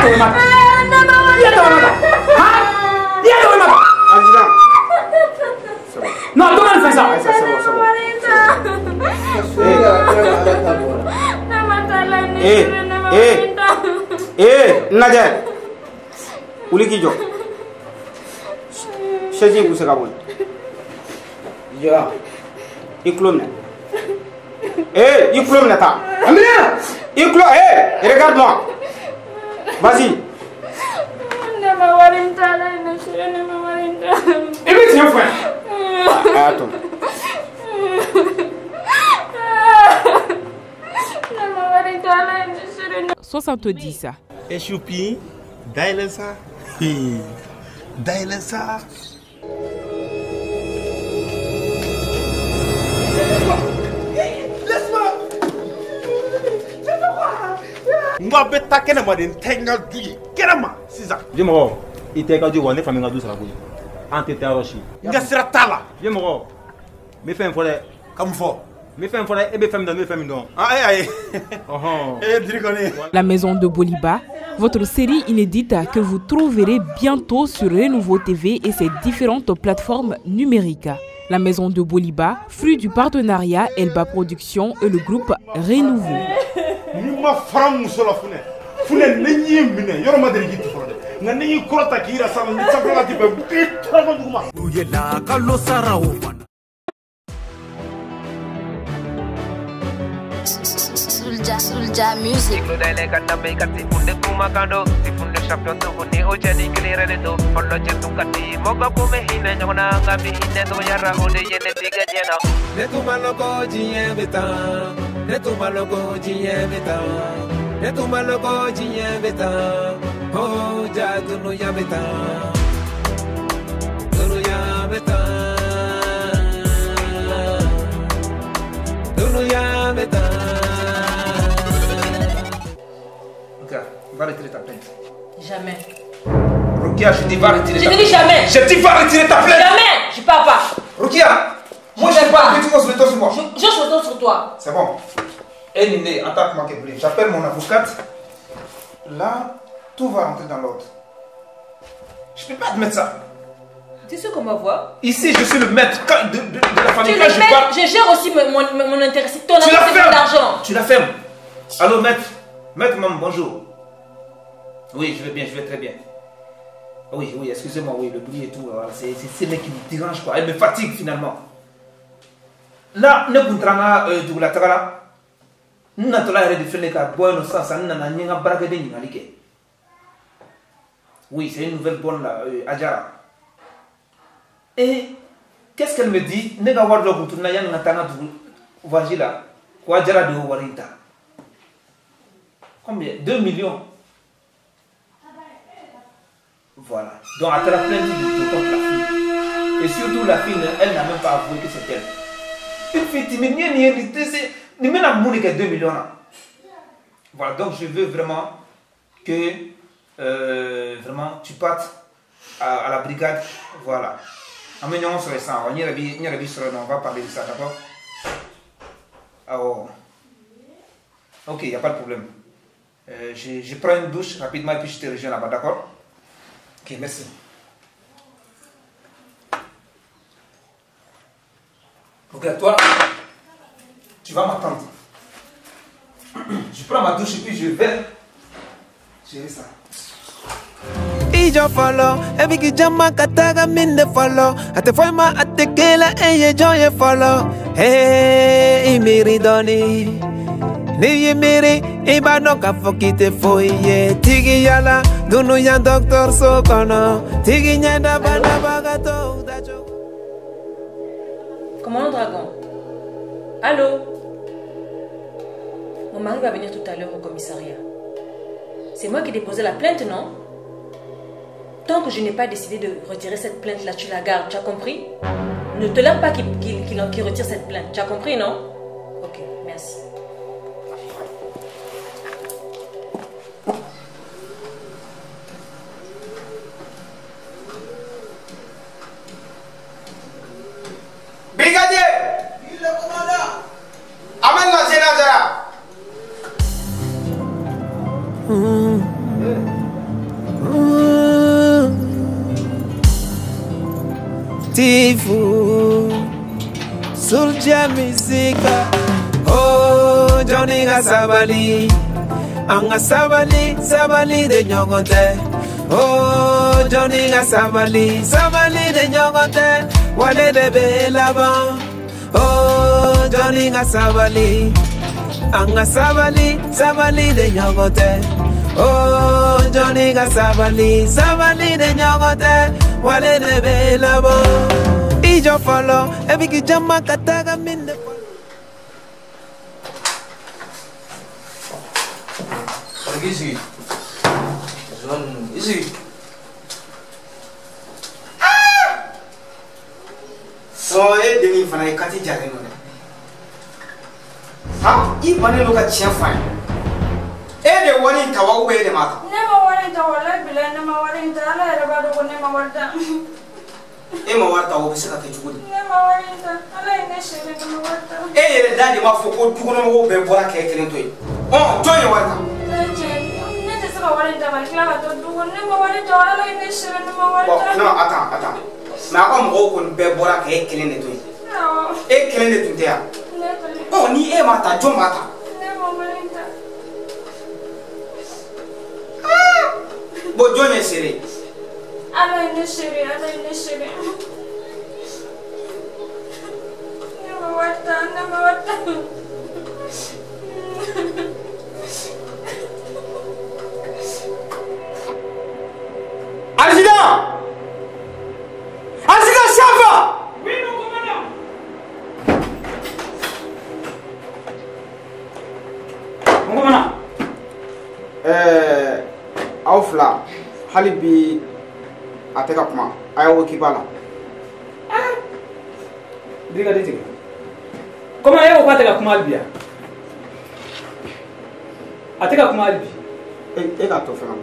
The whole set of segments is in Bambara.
ta walima ta. I y'a ta walima ta. Han? I y'a ta walima ta. Adjudant. Non, dɔ ka nin fɛn sa. Aïssa, c'est bon, c'est bon. Eh, eh, eh, n lajɛ. Wuli k'i jɔ. Chaise in poussé ka bɔ yen. Ya. I tulo minɛ. Eh, i tulo minɛ ta. A minɛ. I tulo, eh, regarde-moi. Vas-y. Ne ma wari in ta la, ne chérie, ne ma wari in ta. I bɛ tiɲɛ fɔ yan. A y'a to. Ne ma wari in ta la, ne chérie, ne 70. E choupi, dayɛlɛ sa. Dayɛlɛ sa. Laisse-moi. N ko a bɛ taa kɛnɛma de, n tɛ n ka du ye kɛnɛma sisan. Jɛmɔgɔ, i tɛ i ka du wa ne fa bɛ n ka du sara koyi. An tɛ taa yɔrɔ si. N ka sira t'a la. Jɛmɔgɔ, n bɛ fɛn fɔ dɛ. Ka mun fɔ? N bɛ fɛn fɔ dɛ, e bɛ fɛn min dɔn, ne bɛ fɛn min dɔn. Ah, ayi. Ɔhɔn. E Diri kɔni. La Maison de Boliba, votre série inédite que vous trouverez bientôt sur Renouveau TV et ses différentes plateformes numériques. La Maison de Boliba, fruit du partenariat Elba Productions et le groupe Renouveau. N'i ma fara n muso la Funɛ, Funɛ ni n y'i minɛ yɔrɔ ma deli k'i tu fɔlɔ dɛ, nka ni y'i kɔrɔta k'i yira sa ni sanfɛla ti bɛn n b'i tɔrɔ duguma. U yɛlɛ kalo sara o fana. Soulja, Soulja Music. Ok, va retirer ta plainte. Jamais. Rokia, je dis va retirer ta Je plainte. te dis jamais. Je dis va retirer ta plainte. Jamais. Je pars pas. Rokia, moi je pars. Tu comptes sur moi. Je compte sur toi. C'est bon. Et Niné, attaque moi. J'appelle mon avocate. Là, tout va rentrer dans l'ordre. Je ne peux pas admettre ça. Tu sais qu'on va voir. Ici, je suis le maître de la famille. Tu Quand le je maître, parle, je gère aussi mon intérêt. Ton tu la argent, c'est fermes. mon argent. Tu la fermes. Allô, maître. Maître, maman, bonjour. Oui, je vais bien, je vais très bien. Oui, oui, excusez-moi, oui, le bruit et tout. Voilà, c'est ce mec qui me dérange, quoi. Elle me fatigue finalement. Là, ne kuntranga dugula tagala. N natɔla yɛrɛ de filɛ ka bɔ yen nɔ sisan sisan n nana n ye n ka baarakɛden ɲininkali kɛ. Oui, c'est une nouvelle bonne là, Adjara. Et qu'est-ce qu'elle me dit? Ne ka wari dɔ kun tununa yanni n ka taa n ka dugu voyage la ko Adjara de y'o wari in ta. Combien? 2 millions. Voilà. Donc a taara plainte de contre la fille. Et surtout la fille, elle n'a même pas avoué que c'est elle. Une fille timide, ni ni ni même mun de kɛ 2 millions là. Voilà, donc je veux vraiment que vraiment tu partes à la brigade. Voilà. An bɛ ɲɔgɔn sɔrɔ sisan, wa n yɛrɛ b'i sɔrɔ yen nɔ, on va parler de ça, d'accord? Awɔ. Ok, y a pas de problème. Je prends une douche rapidement et puis je te rejoins là-bas, d'accord? Ok, merci. Ok, toi, tu vas m'attendre. Je prends ma douche et puis je vais gérer ça. Ijo follow, every kijama kataga minde follow. Ate foima ate kela eye joye follow. Hey, imiri doni, ni imiri ibano kafokite foye. Tigi yala, dunu ya doctor sokono. Tigi nyenda bana bagato dacho. Commandant Dragon. Allô? Mon mari va venir tout à l'heure au commissariat. C'est moi qui ai déposé la plainte, non? Tant que je n'ai pas décidé de retirer cette plainte-là, tu la gardes, tu as compris? Ne te lève pas qu'il retire cette plainte, tu as compris, non? Ok, merci. Brigadier! Il le commandant! Amène la Génazara! Latifu Soulja Music. Oh, Johnny ka sabali, an ka sabali, sabali de ɲɔgɔn tɛ. Oh, Johnny ka sabali, sabali de ɲɔgɔn tɛ, wale de bɛ laban. Oh, Johnny ka sabali, an ka sabali, sabali de ɲɔgɔn tɛ. Oh, Johnny ka sabali, sabali de ɲɔgɔn tɛ, wale de bɛ laban. I jɔ fɔlɔ, e bɛ k'i jama ka taga min de fɔlɔ. Easy. Easy. So e denni fana ye kati jalen don dɛ. Ha, i bannen don ka tiɲɛ f'a ye. E de ye wari in ta wa ou bien e de m'a ta? Ne ma wari in ta, walahi bilahi ne ma wari in ta. Ala yɛrɛ b'a dɔn ko ne ma wari ta. E ma wari ta, o bɛ se ka kɛ cogo di? Ne ma wari in ta, Ala ye ne seere, ne ma wari ta. E yɛrɛ da de b'a fɔ ko dukɔnɔmɔgɔw bɛɛ bɔra k'e kelen to yen. Ɔ, jɔn ye wari ta? Ne cɛ, ne tɛ se ka wari in ta ka tila ka to du kɔnɔ. Ne ma wari ta, Ala ye ne seere, ne ma wari ta. Bon, non, attends, attends. Mais a ka mɔgɔw kɔni bɛɛ bɔra k'e kelen de to yen. Awɔ. E kelen de tun tɛ yan? Ne kelen. Ɔ, ni e m'a ta, jɔn b'a ta? Ne ma wari in ta. Bon, jɔn ye seere ye? Ala ye ne seere, Ala ye ne seere. Ne ma wari ta, ne ma wari ta. Adjudant! Adjudant Chava! Oui, mon commandant! Mon commandant! Aw fila, hali bi a tɛ ka kuma, a y'aw occupé a la. Brigadier tigɛ. Comment e ko k'a tɛ ka kuma hali bi yan? A tɛ ka kuma hali bi. E k'a to fɛn na.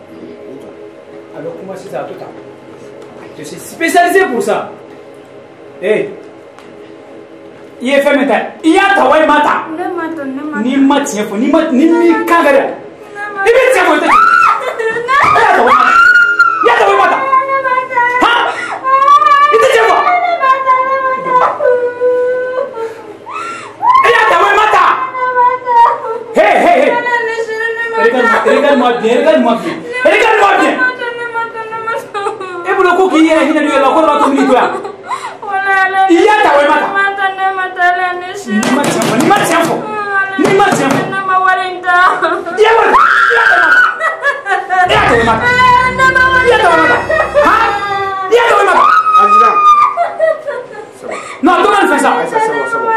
A bɛ kuma sisan, a to tan. Je suis spécialisé pour ça. Eh, i ye fɛn min ta, i y'a ta walima i m'a ta? Ne ma ta, ne ma ta. N'i ma tiɲɛ fɔ, n'i ma ni m'i kan kari, i bɛ tiɲɛ fɔ i tɛ. E y'a ta walima i ma ta? I y'a ta walima i ma ta? Han? I tɛ tiɲɛ fɔ? E y'a ta walima i ma ta? Hey, hey, hey. Regarde-moi bien, regarde-moi bien. Regarde-moi bien. E bolo ko k'i yɛrɛ hinɛ don yɛrɛ la ko ne b'a to min'i to yan. I y'a ta walima i ma ta? N'i ma tiɲɛ fɔ, n'i ma tiɲɛ fɔ, n'i ma tiɲɛ fɔ. Ne ma wari in ta. I y'a wari ta, i y'a ta walima i ma ta? E y'a ta walima i ma ta? Han? I y'a ta walima i ma ta? Adjudant. Non, dɔ ka nin fɛn sa. Ayi, c'est bon, c'est bon.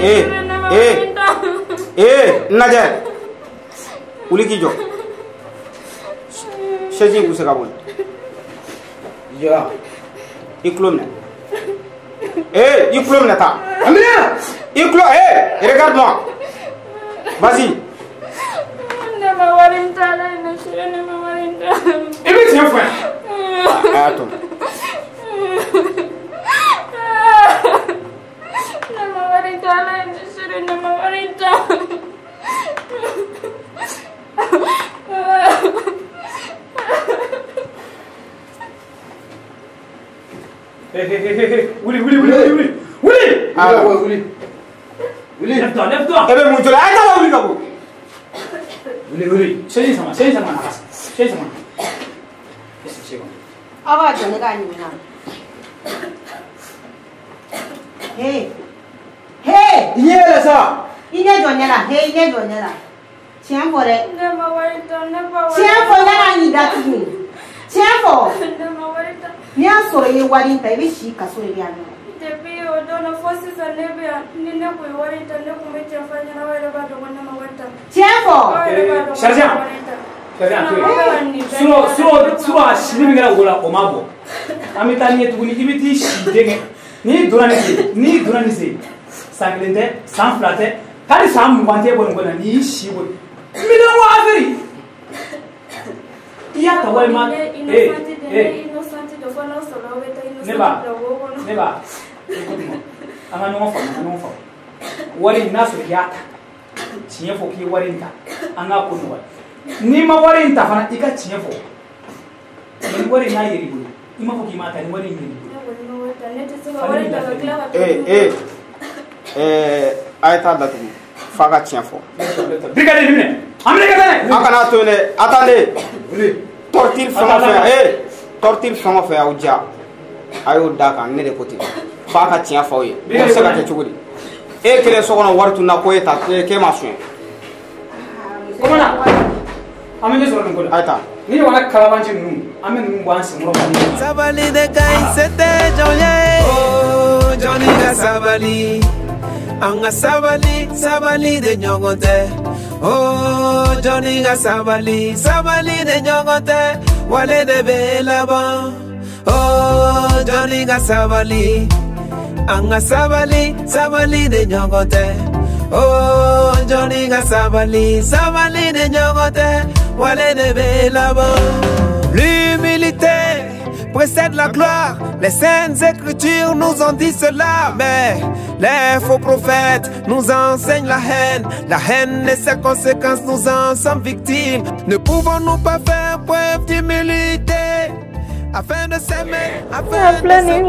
Eh, eh, eh, n lajɛ. Wuli k'i jɔ. Chaise in poussé ka bɔ yen. Jɔ. I tulo minɛ. Eh, i tulo minɛ ta. A minɛ! I tulo, eh, regarde-moi. Vas-y. Ne ma wari in ta, Ala ye ne seere, ne ma wari in ta. I bɛ tiɲɛ fɔ yan. A y'a to. Ne ma wari in ta, Ala ye ne seere, ne ma wari in ta. Hey, hey, hey, hey, wuli, wuli, wuli, wuli, wuli! Ah, wuli. Wuli. Lève-toi, lève-toi. E bɛ mun jɔ la? A ye taa la wuli ka bɔ. Wuli, wuli. Chaise in sama, chaise in sama na ka chaise sama. C'est bon. Aw b'a jɔ ne k'a ɲininka. Hey, hey! I ɲɛ yɛlɛ sa. I ɲɛ jɔ ne la, hey, i ɲɛ jɔ ne la. Tiɲɛ fɔ dɛ. Ne ma wari ta, ne ma wari ta. Tiɲɛ fɔ, ne k'a ɲininka tugun. Tiɲɛ fɔ. Ne ma wari ta. N'i y'a sɔrɔ i ye wari in ta, i bɛ si kaso de yan nɔ. Depuis o don na fo sisan ne bɛ yan, ni ne kun ye wari ta, ne kun bɛ tiɲɛ fɔ a ɲɛna, aw yɛrɛ b'a dɔn ko ne ma wari ta. Tiɲɛ fɔ. Aw yɛrɛ b'a dɔn ko ne ma wari ta. Sergent, to yen. Sinon a sili min kɛra wo la, o ma bɔ. An bɛ taa n'i ye tuguni, i bɛ t'i si denkɛ. N'i donna nin sen, n'i donna nin sen, san 1 tɛ, san 2 tɛ, hali san 20 tɛ bɔ nin ko in na, n'i y'i si bɔ. Miliyɔn wa affaire. I y'a ta walima. Eh, eh. Ne ba, ne ba, écoute-moi. An ka ɲɔgɔn faamu, an ka ɲɔgɔn faamu. Wari in n'a sɔrɔ i y'a ta, tiɲɛ fɔ k'i ye wari in ta, an k'a ko nɔgɔya. N'i ma wari in ta fana, i ka tiɲɛ fɔ. Ni wari n'a yɛrɛ bolo i m'a fɔ k'i m'a ta ni wari in yɛrɛ bolo. Ne tɛ se ka wari ta ka tila ka A ye taa datugu f'a ka tiɲɛ fɔ. Brigadier minɛ. An minɛ ka taa n'a ye. A kana to yen dɛ, attendez. Torture fɛn o fɛn, torture fɛn o fɛn y'aw diya, a y'o d'a kan, ne de ko ten. F'a ka tiɲɛ fɔ aw ye. O bɛ se ka kɛ cogo di? E kelen so kɔnɔ wari tunna ko e ta k'e ma suɲɛ. Commandant, an bɛ ɲɛ sɔrɔ nin ko la. A ye taa. Ni ɲɔgɔnna kalabanci ninnu, an bɛ ninnu bɔ an senkɔrɔ. Sabali de ka ɲi se tɛ jɔn ye. Oh, jɔnni ka sabali. An ka sabali, sabali de ɲɔgɔn tɛ. Oh, jɔnni ka sabali, sabali de ɲɔgɔn tɛ. Wale de bɛ laban. Oh, jɔnni ka sabali. An ka sabali, sabali de ɲɔgɔn tɛ. Oh, jɔnni ka sabali, sabali de ɲɔgɔn tɛ. Wale de bɛ laban. L'humilité précède la gloire. Les saintes écritures nous ont dit cela, mais les faux prophètes nous enseignent la haine. La haine et ses conséquences, nous en sommes victimes. Ne pouvons-nous pas faire preuve d'humilité afin de s'aimer, afin de s'aimer.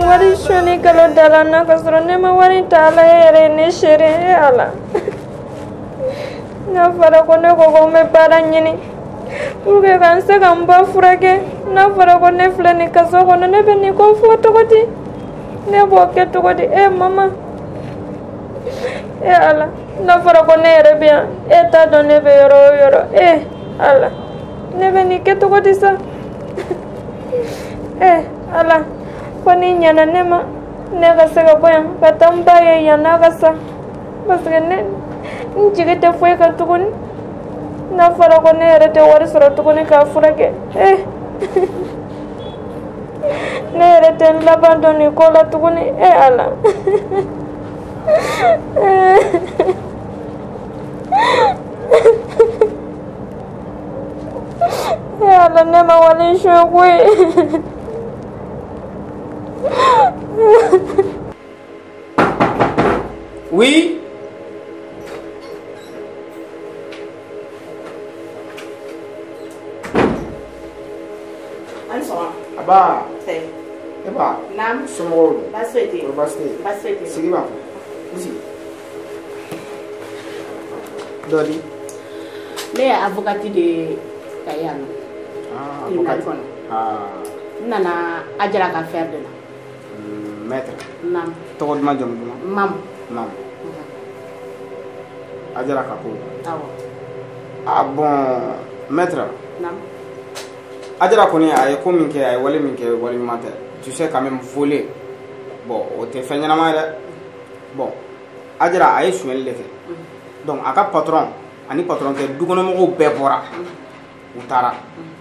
Pour que ka n se ka n ba furakɛ n'a fɔra ko ne filɛ nin kaso kɔnɔ ne bɛ nin ko fɔ cogo di ne b'o kɛ cogo di e mama e ala n'a fɔra ko ne yɛrɛ bɛ yan e t'a dɔn ne bɛ yɔrɔ o yɔrɔ e ala ne bɛ nin kɛ cogo di sa e ala ko ni ɲɛna ne ma ne ka se ka bɔ yan ka taa n ba ye yan n'a ka sa parce que ne n jigi tɛ foyi kan tuguni. N'a fɔra ko ne yɛrɛ tɛ wari sɔrɔ tuguni k'a furakɛ ne yɛrɛ tɛ n laban dɔn nin ko la tuguni e ala. E ala ne ma wale suɲɛ koyi. Oui. Aba. Eba. Naam. Somɔgɔw don. Baasi foyi tɛ yen. Baasi tɛ yen. Baasi foyi tɛ yen. Sigi b'a fɔ. I sigi. Dɔ di. Ne ye avocate de ye Kayi yan nɔ. Ah, tribunal avocate. kɔnɔ. Ah. N nana Ajara ka affaire de la. Maître. Naam. Tɔgɔ duman jamu duman? Mamu. Mamu. Ajara ka ko. Awɔ. Ah bon, maître. Naam. Ajara kɔni a ye ko min kɛ, a ye wale min kɛ, wale ɲuman tɛ. Tu sais quand même voler. Bon, o tɛ fɛn ɲɛnama ye dɛ. Bon, Ajara a ye sonyɛli de kɛ. Donc a ka patron ani patron kɛ dukɔnɔmɔgɔw bɛɛ bɔra. U taara.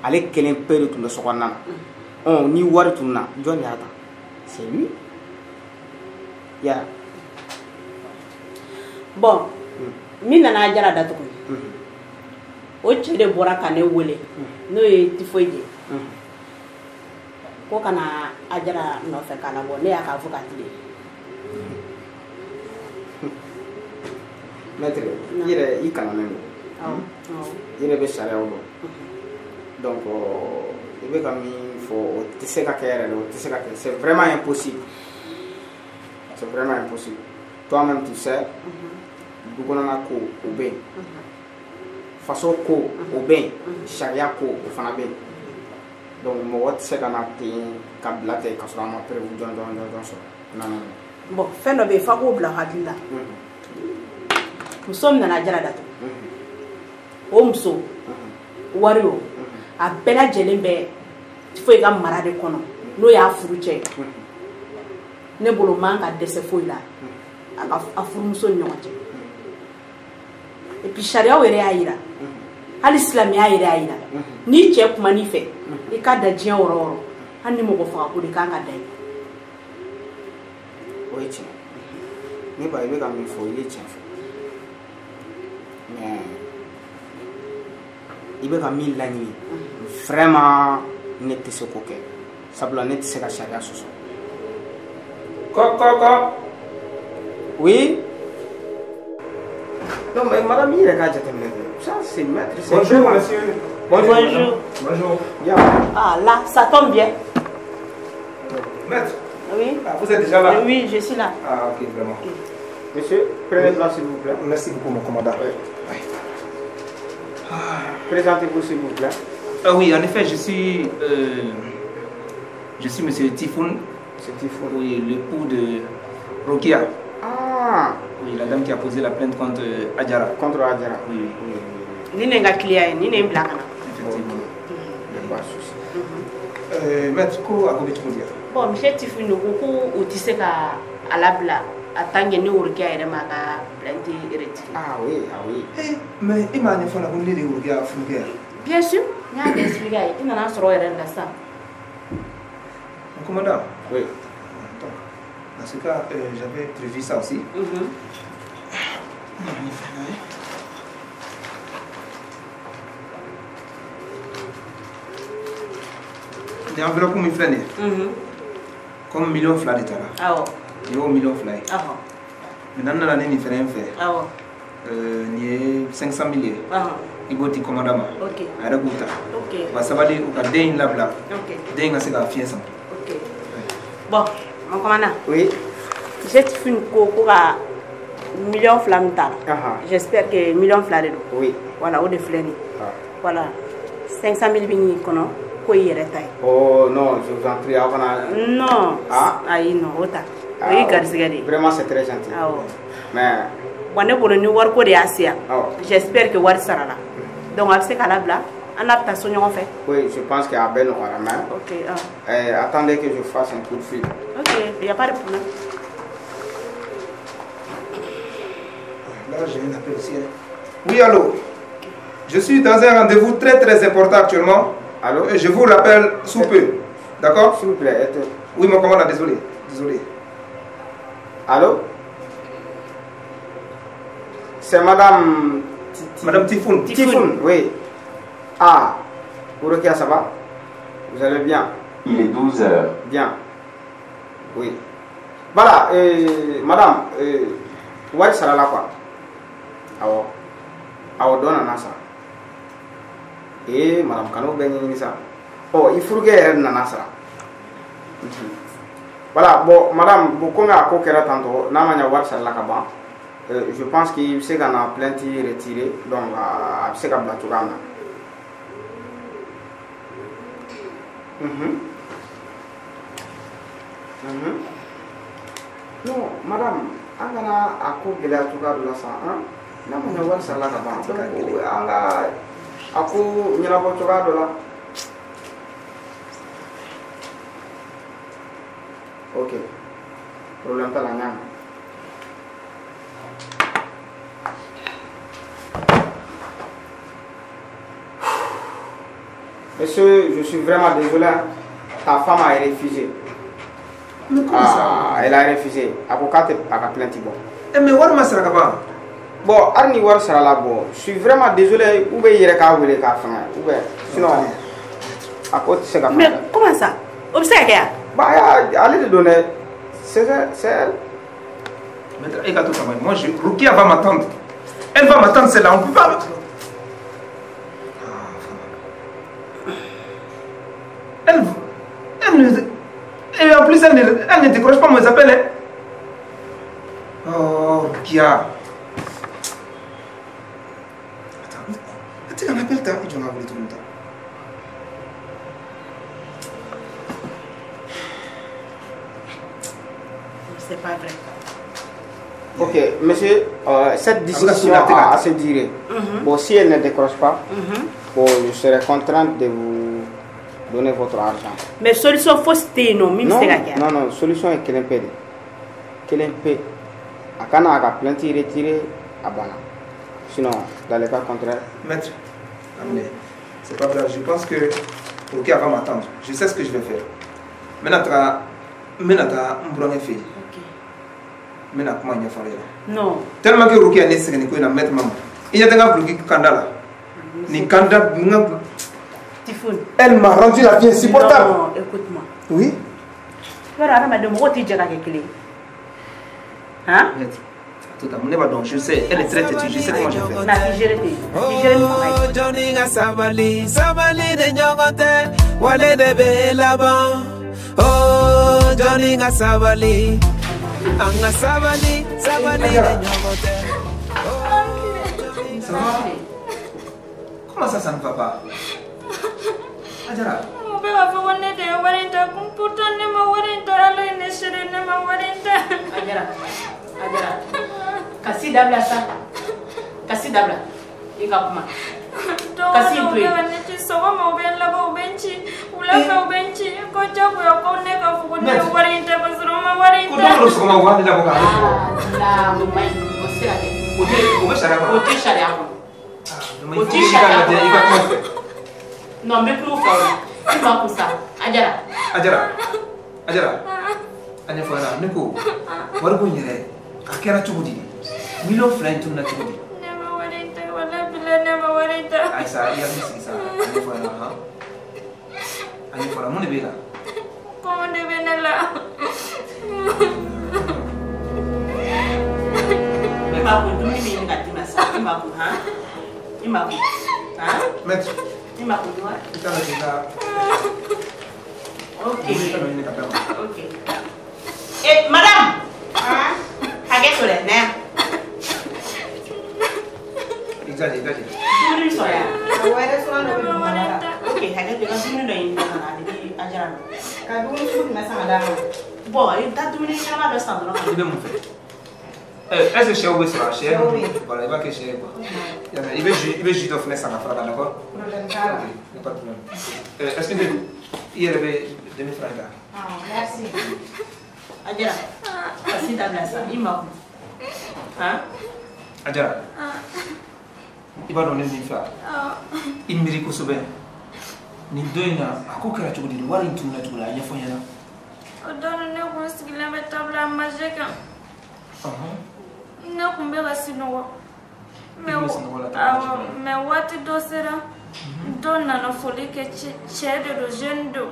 Ale kelen pe de tun bɛ sokɔnɔna na. Ɔ ni wari tununa, jɔn de y'a ta? C'est lui. Ya. Bon, min nana Ajara datugu. O cɛ de bɔra ka ne wele n'o ye tifoyi ye ko ka na Ajara nɔfɛ ka na bɔ ne y'a ka avocate de ye. Maître, i yɛrɛ i kalannen don. I yɛrɛ bɛ sariyaw dɔn. Donc i bɛ ka min fɔ o tɛ se ka kɛ yɛrɛ de, o tɛ se ka kɛ. C'est vraiment impossible. C'est vraiment impossible. Toi-même tu sais, du kɔnɔna ko o bɛ yen. Faso ko o bɛ yen, sariya ko o fana bɛ yen. Donc mɔgɔ tɛ se ka na ten ka bila ten ka sɔrɔ an ma preuve jɔn jɔn jɔn sɔrɔ. Non non. Bon, fɛn dɔ bɛ yen f'a k'o bila hakili la. Muso min nana Ajara datugu. O muso wari o a bɛɛ lajɛlen bɛ foyi ka mara de kɔnɔ n'o y'a furu cɛ ye. Ne bolo man ka dɛsɛ foyi la a ka a furumuso ni ɲɔgɔn cɛ. Et puis sariyaw yɛrɛ y'a yira hali silamɛya yɛrɛ y'a yira n'i cɛ kuma n'i fɛ i ka da diɲɛ yɔrɔ o yɔrɔ hali ni mɔgɔ faga ko de kan ka da yen. O ye tiɲɛ. Ne ba i bɛ ka min fɔ i ye tiɲɛ fɔ. Mais i bɛ ka min laɲini vraiment ne tɛ se k'o kɛ sabula ne tɛ se ka sariya sɔsɔ. Kɔ kɔ kɔ. Oui. Non mais madame i yɛrɛ k'a jateminɛ kɛ. Ça, c'est maître. Bonjour, monsieur. Bonjour. Bonjour. Bonjour. Bien. Ah, là, ça tombe bien. Maître. Oui. Ah, vous êtes déjà là? Oui, je suis là. Ah, ok, vraiment. Okay. Monsieur, prenez place, s'il vous plaît. Merci beaucoup, mon commandant. Oui. Oui. Ah. Présentez-vous, s'il vous plaît. Ah oui, en effet, je suis monsieur Tifoun. Monsieur Tifoun. Oui, l'époux de Rokia. Ah. Oui, la dame qui a posé la plainte contre Adjara. Contre Adjara. Oui, oui. Ni n'est pas client, ni n'est blague. Effectivement. Il n'y a pas de souci. Maître, quoi a tu dire? Bon, monsieur Tifoun, nous avons à la blague. Attends, ni Rokia yɛrɛ ma ka plainte retirée. Ah oui, ah oui. Eh, mais i m'a ɲɛfɔ la ko ne de ye Rokia furukɛ ye. Bien sûr, n y'a bɛɛ expliqué a ye. I nana sɔrɔ o yɛrɛ de la sisan. Mon commandant. Oui. Attends. Dans ce cas, j'avais prévu ça aussi. Nin enveloppe min filɛ nin ye. Comme million fila de taara. Awɔ. Nin y'o million fila ye. Maintenant n nana ni nin fɛnɛ ye n fɛ. Awɔ. Nin ye 500 000 ye. I b'o di commandant ma. Ok. A yɛrɛ k'u ta. Ok. U ka sabali u ka den in labila. Ok. Den in ka se ka fiɲɛ sama. Ok. Bon, mon commandant. Oui. Monsieur Tifoun ko ka million fila min ta. J'espère que million fila de don. Oui. Voilà, o de filɛ nin ye. Voilà. 500 000 bɛ nin kɔnɔ. Ko i yɛrɛ ta ye. Oh non, je vous en prie, aw kana. Non. Ah. Ayi non, o ta. O y'i garisɛgɛ de ye. Vraiment, c'est très gentil. Awɔ. Mais. Bon, ne bolo ni wariko de y'a se yan. Awɔ. J'espère que wari sarala. Donc a bɛ se k'a labila. An n'a bɛ taa so ɲɔgɔn fɛ. Oui, je pense que a bɛɛ nɔgɔyara mais. Ok. Ah. Attendez que je fasse un coup de fil. Ok, il y a pas de problème. Là, j'ai un appel aussi. Hein. Oui, allô. Je suis dans un rendez-vous très très important actuellement. Allô? Je vous rappelle sous peu. D'accord? S'il vous plaît. Oui, mon commandant, désolé. Désolé. Allô? C'est madame... Madame Tifoun. Tifoun, oui. Ah, Rokia, ça va? Vous allez bien? Il est 12 heures. Bien. Oui. Voilà, madame, wari sara la quoi? Awɔ. Awɔ, dɔ nana sara. Eh, madame Kano bɛ ɲɛɲini sa. Ɔ, i furukɛ yɛrɛ nana sara. Voilà, bon, madame, bon, komi a ko kɛra tantɔ, n'a ma ɲɛ wari sarala ka ban, je pense qu'il bɛ se ka na plainte retirer, donc a bɛ se ka bila cogoya min na. Non, madame, an kana a ko gɛlɛya cogoya dɔ la sa, hein? N'a ma ɲɛ wari sarala ka ban, donc an ka a ko ɲɛnabɔ cogoya dɔ la. Ok, problème t'a la, n y'a mɛn. Monsieur, je suis vraiment désolé. Ta femme a refusé. Mais comment ça? Elle a refusé. A ko k'a tɛ a ka plainte bɔ. Eh mais wari ma sara ka ban. Bon, hali ni wari sarala bɔ, je suis vraiment désolé. Ou bien i yɛrɛ k'a wele k'a fɛngɛ, ou bien sinon a ko tɛ se ka fɛngɛ. Mais comment ça? O bɛ se ka kɛ wa? Bah, ale de don dɛ. C'est elle. Maître, e ka to sabali. Moi, Rokia va m'attendre. Elle va m'attendre, celle-là. On peut pas. Elle, et en plus, elle ne décroche pas mes appels. Hein. Oh, Rokia. Attends, tu sais qu'on appelle ta. Il va voulu tout le temps. C'est pas vrai. Ok, monsieur, cette discussion a assez duré. Bon, si elle ne décroche pas, bon, je serai contrainte de vous donner votre argent. Mais solution fausse, non, même non, non, non, solution est kelen pe de. Kelen pe. A kana a ka plainte retirer a banna. Sinon, dans le cas contraire. Maître, amenez. C'est pas grave, je pense que Rokia va m'attendre. Je sais ce que je vais faire. Maintenant, n burankɛ fɛ yen. N bɛna kuma ɲɛfɔ ale ɲɛna. Non. Tellement que Rokia ne sɛgɛn nin ko in na maître Mama. I ɲɛ tɛ n ka duloki kanda la. Nin kanda n ka. Tifoun. Elle m'a rendu la vie insupportable. Non, écoute-moi. Oui. Yɔrɔ hadamaden mɔgɔw t'i jɛ ka kɛ kelen ye. Han? Ne b'a dɔn, je sais, elle est très têtue, je sais comment je vais faire. Na k'i gérer ten, k'i gérer ni fanga ye. Jɔnni ka sabali, sabali de ɲɔgɔn tɛ, wale de bɛ laban. Oh, jɔnni ka sabali, an ka sabali, sabali de ɲɔgɔn tɛ. Ça va? Comment ça, ça ne va pas? Adjara. Mun bɛ k'a fɔ ko ne de ye wari in ta, pourtant ne ma wari in ta, Ala ye ne seere ne ma wari in ta. Adjara, Adjara, kasi dabila sa, kasi dabila, i ka kuma. Kasi to yen. Don o don u bɛ ka ne ci, sɔgɔma u bɛ n labɔ u bɛ n ci, wula fɛ u bɛ n ci, ko jagoya ko ne ka fɔ ko ne ye wari in ta ka sɔrɔ n ma wari in ta. Ko don o don sɔgɔma u b'a ne labɔ k'a ne bugɔ. La o man ɲi, o tɛ se ka kɛ. O tɛ, o bɛ sariya kɔnɔ. O tɛ sariya kɔnɔ. O tɛ sariya kɔnɔ. I ka kuma fɛ. Non, n bɛ kuma fɛ o la. I ma kun sa, Adjara. Adjara, Adjara, a ɲɛfɔ ɲɛna, ne ko wariko in yɛrɛ a kɛra cogo di? 2 millions in tununa cogo di? Ne ma wari in ta, walahi bilahi ne ma wari in ta. Ayisa, i hakili sigi sa, a ɲɛfɔ ɲɛna han. A ɲɛfɔ ɲɛna, mun de b'e la? Kɔngɔ de bɛ ne la. I ma kun, dumuni bɛ ɲini ka d'i ma sa, i ma kun han? I ma kun han? Maître. I ma kun wa? I t'a lajɛ i ka. Ok. Dumuni fɛn dɔ ɲini ka d'a ma. Ok. Eh, madame. Hakɛ to dɛ, na yan. I jaje, i jaje. Dumuni bɛ sɔrɔ yan. Awɔ, restaurant dɔ bɛ dugumana la. Ok, hakɛ to i ka dumuni dɔ ɲini ka na a di Adjara ma. Ka dumuni sugu jumɛn san ka d'a ma? Bon, i bɛ taa dumuni ɲɛnama dɔ san dɔrɔn. I bɛ mun fɛ? Est-ce que sɛw bɛ sɔrɔ? Sɛ voilà, i b'a kɛ sɛ ye quoi. I bɛ jus, i bɛ jus dɔ fɛnɛ san ka fara kan, d'accord? Problème t'a la. Ok, y a pas de problème. Est-ce que i yɛrɛ bɛ 2000 francs ta? Ah, merci. Adjara, kasi dabila sa, i ma kun. Han? Adjara, i b'a dɔn ne bɛ min fɛ wa? I miiri kosɛbɛ. Nin don in na, a ko kɛra cogo di? Wari in tununa cogo di? A ɲɛfɔ n ɲɛna. O don ne kun sigilen bɛ table à manger kan. Ne kun bɛ ka sunɔgɔ. Awɔ, mais waati dɔ sera, dɔ nana foli kɛ, cɛ de don, jeune don.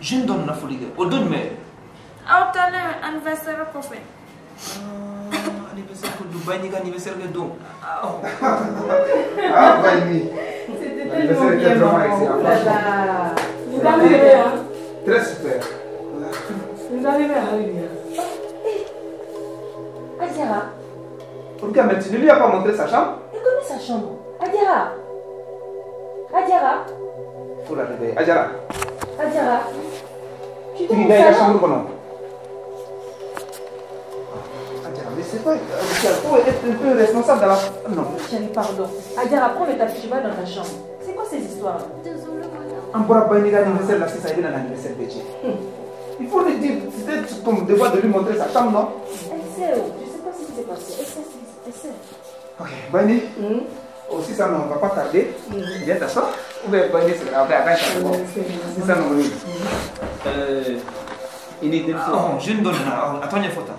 Jeune dɔ nana foli kɛ, o don jumɛn? Aw taalen anniversaire kɔfɛ. Anniversaire ko don, Baɲi ka anniversaire kɛ don. Ah, Baɲi. C'était tellement bien, vraiment maman. excellent, Oh là là. Vous arrivez, hein? Très super. Vous arrivez à réunir. Adjara. Pourquoi, mais tu ne lui as pas montré sa chambre? Elle connaît sa chambre. Adjara. Adjara. Faut la réveiller. Adjara. Adjara. Tu dors Il au a la salon. chambre comment? Adjara, mais c'est pas. Il faut être un peu responsable dans la. Non. Chérie, pardon. Adjara, prends le tapis, tu vas dans ta chambre. C'est quoi ces histoires-là? Désolée, madame. An bɔra Baɲi ka anniversaire la sisan, i bɛna anniversaire bɛɛ tiɲɛ. Il faut lui dire, c'était ton devoir de lui montrer sa chambre, non? Elle sait, oh. Je sais pas ce qui s'est passé. Elle sait, elle sait. Ok, Baɲi. Aussi ça, on ne va pas tarder. Viens t'asseoir. Ou bien Baɲi, c'est grave, attends, c'est ça, non, oui. I ni denmuso. Oh, jeune dɔ nana, a tɔ ɲɛfɔ tan.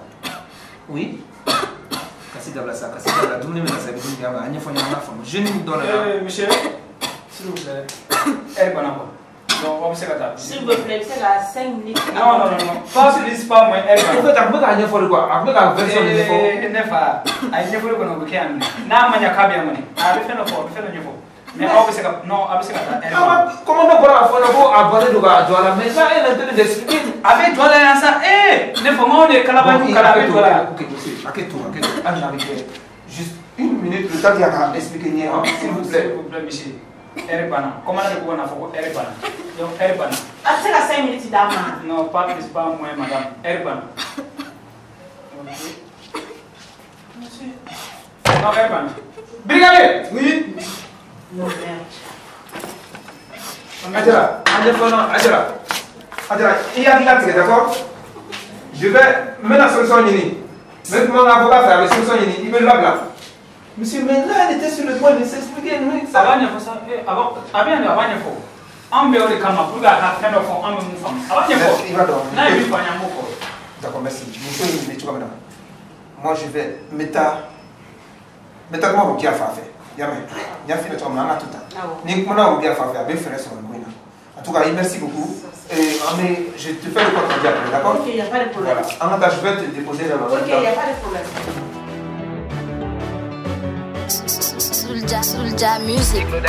Oui. Kasi dabila sa, kasi dabila, dumuni bɛ na sa, i bɛ dumuni kɛ, a ɲɛfɔ ɲɛna, an k'a faamu. Jeune dɔ nana. Monsieur, s'il vous plaît. Heure banna quoi. Donc, on bɛ se ka taa. S'il vous plaît, i bɛ se ka 5 minutes. Non, non, non, non. Pas plus, pas moins. Heure banna. En fait, a tun bɛ k'a ɲɛfɔ de quoi, a tun bɛ ka version de ɲɛfɔ. Ne fa, a ye ɲɛfɔli kɔni o bɛ kɛ yan minɛ. N'a ma ɲɛ k'a bɛ yan kɔni, a bɛ fɛn dɔ fɔ, a bɛ fɛn dɔ ɲɛfɔ. Mais aw bɛ se ka, non, a bɛ se ka taa heure banna. Commandant bɔra k'a fɔ n ɲɛna ko a bannen don k'a jɔ a la, mais ça, elle est en train d'expliquer. A bɛ jɔ a la yan sa, ee ne fa, m'anw de ye kalaban kala, a bɛ jɔ a la yan. Ok, monsieur, hakɛ to, hakɛ to, hali n'a bɛ kɛ juste une minute, le temps qu'il y a qu'à expliquer ɲɛ, hein, s'il vous plaît. S'il vous plaît, monsieur. Heure banna. Commandant de ko ka na fɔ ko heure banna. Donc, heure banna. A bɛ se ka 5 minutes d'a ma. Non, pas plus, pas moins, madame. Heure banna. Ok. Monsieur. Non, heure banna. Brigadier! Oui. Non, merde. Adjara, Adjara, Adjara. Adjara, i hakili latigɛ, d'accord? Je vais n bɛna solution ɲini. N bɛ kuma n ka avocat fɛ, a bɛ solution ɲini, i bɛ labila. Monsieur, mais là, elle était sur le point de s'expliquer. A b'a ɲɛfɔ sa, a b'a, a bɛ yan de, a b'a ɲɛfɔ. Anw bɛ o de kama pour que a ka fɛn dɔ fɔ, an bɛ mun faamu. A b'a ɲɛfɔ. I b'a dɔn. N'a ye min fɔ an ye, an b'o fɔ. D'accord, merci. Muso in bɛ cogoya min na, moi je vais n bɛ taa, n bɛ taa kuma Rokia fan fɛ. I y'a mɛn? N y'a f'i ɲɛna cogoya min na, an ka to tan. Ni n kumana Rokia fan fɛ, a bɛ fɛɛrɛ sɔrɔ nin ko in na. En tout cas, merci beaucoup. Et, mais je te fais le compte rendu après, d'accord? Ok, il n'y a pas de problème. Voilà. En tout cas, je vais te déposer dans la Ok, il n'y a pas de problème. Soulja, Soulja Music. Oh,